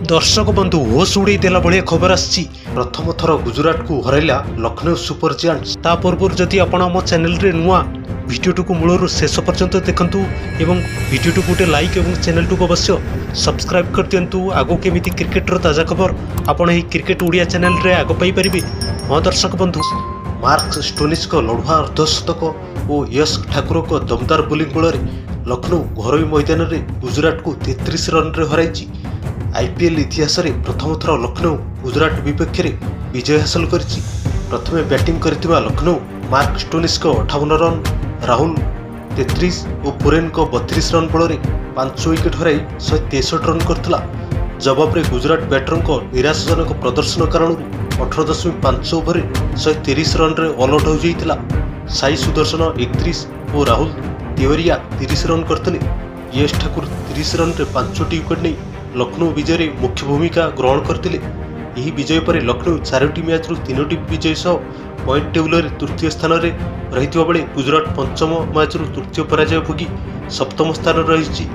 ଦର୍ଶକ ବନ୍ଧୁ, ହୋସ୍ ଉଡ଼େଇ ଦେଲା ଭଳିଆ ଖବର ଆସିଛି। ପ୍ରଥମ ଥର ଗୁଜୁରାଟକୁ ହରାଇଲା ଲକ୍ଷ୍ନୌ ସୁପର ଜାଏଣ୍ଟସ୍। ତା ପୂର୍ବରୁ ଯଦି ଆପଣ ଆମ ଚ୍ୟାନେଲରେ ନୂଆ, ଭିଡ଼ିଓଟିକୁ ମୂଳରୁ ଶେଷ ପର୍ଯ୍ୟନ୍ତ ଦେଖନ୍ତୁ ଏବଂ ଭିଡ଼ିଓଟିକୁ ଗୋଟେ ଲାଇକ୍ ଏବଂ ଚ୍ୟାନେଲଟିକୁ ଅବଶ୍ୟ ସବସ୍କ୍ରାଇବ୍ କରିଦିଅନ୍ତୁ। ଆଗକୁ କେମିତି କ୍ରିକେଟର ତାଜା ଖବର ଆପଣ ଏହି କ୍ରିକେଟ ଓଡ଼ିଆ ଚ୍ୟାନେଲରେ ଆଗ ପାଇପାରିବେ। ହଁ ଦର୍ଶକ ବନ୍ଧୁ, ମାର୍କସ ଷ୍ଟୋନିସଙ୍କ ଲଢୁଆ ଅର୍ଦ୍ଧଶତକ ଓ ୟଶ ଠାକୁରଙ୍କ ଦମଦାର ବୋଲିଂ ବଳରେ ଲକ୍ଷ୍ନୌ ଘରୋଇ ମଇଦାନରେ ଗୁଜୁରାଟକୁ 33 ରନରେ ହରାଇଛି। ଆଇପିଏଲ୍ ଇତିହାସରେ ପ୍ରଥମ ଥର ଲକ୍ଷ୍ନୌ ଗୁଜୁରାଟ ବିପକ୍ଷରେ ବିଜୟ ହାସଲ କରିଛି। ପ୍ରଥମେ ବ୍ୟାଟିଂ କରିଥିବା ଲକ୍ଷ୍ନୌ ମାର୍କ ଷ୍ଟୋନିସଙ୍କ 58 ରନ୍, ରାହୁଲ 33 ଓ ପୁରେନଙ୍କ 32 ରନ୍ ବଳରେ 5 ୱିକେଟ୍ ହରାଇ 163 ରନ୍ କରିଥିଲା। ଜବାବରେ ଗୁଜୁରାଟ ବ୍ୟାଟରଙ୍କ ନିରାଶାଜନକ ପ୍ରଦର୍ଶନ କାରଣରୁ 18.5 ଓଭରରେ 130 ରନ୍ରେ ଅଲଆଉଟ୍ ହୋଇଯାଇଥିଲା। ସାଇ ସୁଦର୍ଶନ 31 ଓ ରାହୁଲ ତେୱାଟିଆ 30 ରନ୍ କରିଥିଲେ। ୟଶ ଠାକୁର 30 ରନ୍ରେ ପାଞ୍ଚଟି ୱିକେଟ୍ ନେଇ ଲକ୍ଷ୍ନୌ ବିଜୟରେ ମୁଖ୍ୟ ଭୂମିକା ଗ୍ରହଣ କରିଥିଲେ। ଏହି ବିଜୟ ପରେ ଲକ୍ଷ୍ନୌ ଚାରୋଟି ମ୍ୟାଚ୍ରୁ ତିନୋଟି ବିଜୟ ସହ ପଏଣ୍ଟ ଟେବୁଲରେ ତୃତୀୟ ସ୍ଥାନରେ ରହିଥିବା ବେଳେ ଗୁଜୁରାଟ ପଞ୍ଚମ ମ୍ୟାଚ୍ରୁ ତୃତୀୟ ପରାଜୟ ଭୋଗି ସପ୍ତମ ସ୍ଥାନରେ ରହିଛି।